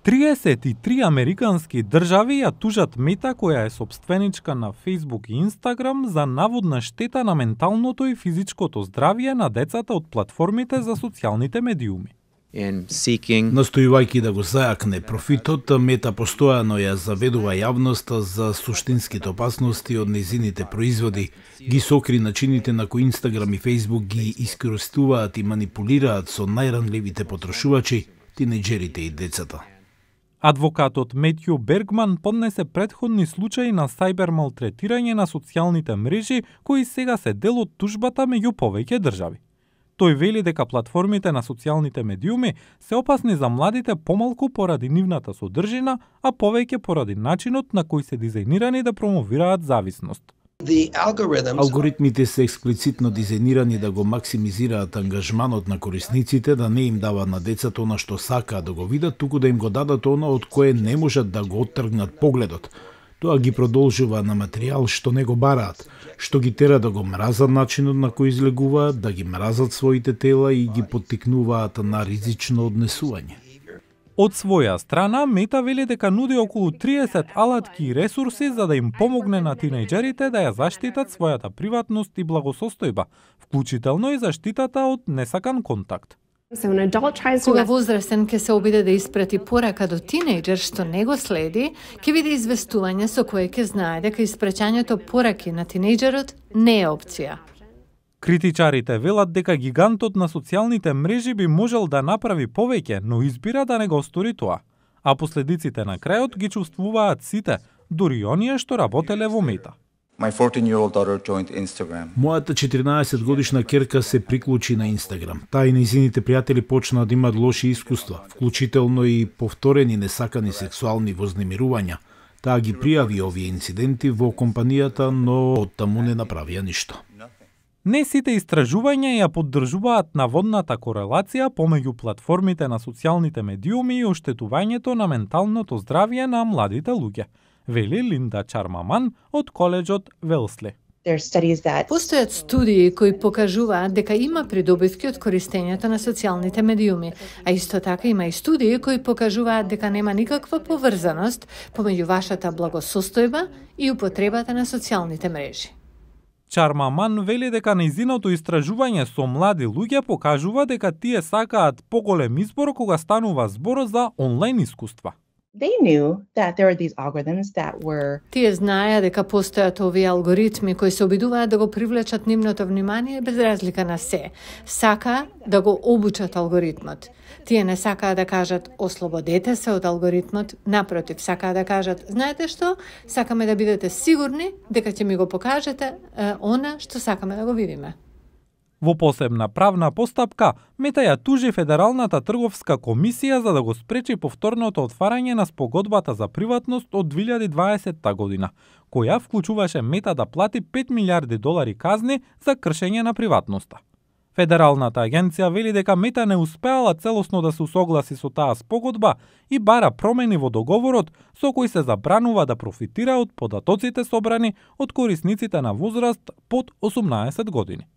33 американски држави ја тужат Мета, која е сопственичка на Facebook и Instagram, за наводна штета на менталното и физичкото здравје на децата од платформите за социјалните медиуми. Настојувајќи да го зајакне профитот, Мета постојано ја заведува јавноста за суштинските опасности од незините производи, ги сокри начините на кои Instagram и Facebook ги искористуваат и манипулираат со најранливите потрошувачи, тинејџерите и децата. Адвокатот Метју Бергман поднесе претходни случаи на сајбер малтретирање на социјалните мрежи, кои сега се дел од тужбата меѓу повеќе држави. Тој вели дека платформите на социјалните медиуми се опасни за младите помалку поради нивната содржина, а повеќе поради начинот на кој се дизајнирани да промовираат зависност. Алгоритмите се експлицитно дизајнирани да го максимизираат ангажманот на корисниците, да не им дава на децата она што сакаат да го видат, туку да им го дадат она од кое не можат да го оттргнат погледот. Тоа ги продолжува на материјал што не го бараат, што ги тера да го мразат начинот на кој излегуваат, да ги мразат своите тела и ги поттикнуваат на ризично однесување. Од своја страна, Мета вели дека нуди околу 30 алатки и ресурси за да им помогне на тинејџерите да ја заштитат својата приватност и благосостојба, вклучително и заштитата од несакан контакт. Кога возрастен ќе се обиде да испрати порака до тинејџер што не го следи, ќе види известување со кое ќе знае дека испраќањето пораки на тинејџерот не е опција. Критичарите велат дека гигантот на социјалните мрежи би можел да направи повеќе, но избира да не го стори тоа. А последиците на крајот ги чувствуваат сите, дури оние што работеле во Мета. Мојата 14-годишна керка се приклучи на Инстаграм. Таа и нејзините пријатели почнаа да имаат лоши искуства, вклучително и повторени несакани сексуални вознемирувања. Таа ги пријави овие инциденти во компанијата, но оттаму не направија ништо. Не сите истражувања ја поддржуваат наводната корелација помеѓу платформите на социјалните медиуми и оштетувањето на менталното здравје на младите луѓе, вели Линда Чармаман од коледжот Велсли. Постојат студии кои покажуваат дека има придобивки од користењето на социјалните медиуми, а исто така има и студии кои покажуваат дека нема никаква поврзаност помеѓу вашата благосостојба и употребата на социјалните мрежи. Чармаман вели дека нејзиното истражување со млади луѓе покажува дека тие сакаат поголем избор кога станува збор за онлайн искуства. Тие знаеа дека постојат овие алгоритми кои се обидуваат да го привлечат нивното внимание без разлика на се. Сака да го обучат алгоритмот. Тие не сакаа да кажат ослободете се од алгоритмот, напротив, сакаа да кажат знаете што, сакаме да бидете сигурни дека ќе ми го покажете она што сакаме да го видиме. Во посебна правна постапка, Мета ја тужи Федералната трговска комисија за да го спречи повторното отварање на спогодбата за приватност од 2020 година, која вклучуваше Мета да плати $5 милиарди казни за кршење на приватноста. Федералната агенција вели дека Мета не успеала целосно да се усогласи со таа спогодба и бара промени во договорот со кој се забранува да профитира од податоците собрани од корисниците на возраст под 18 години.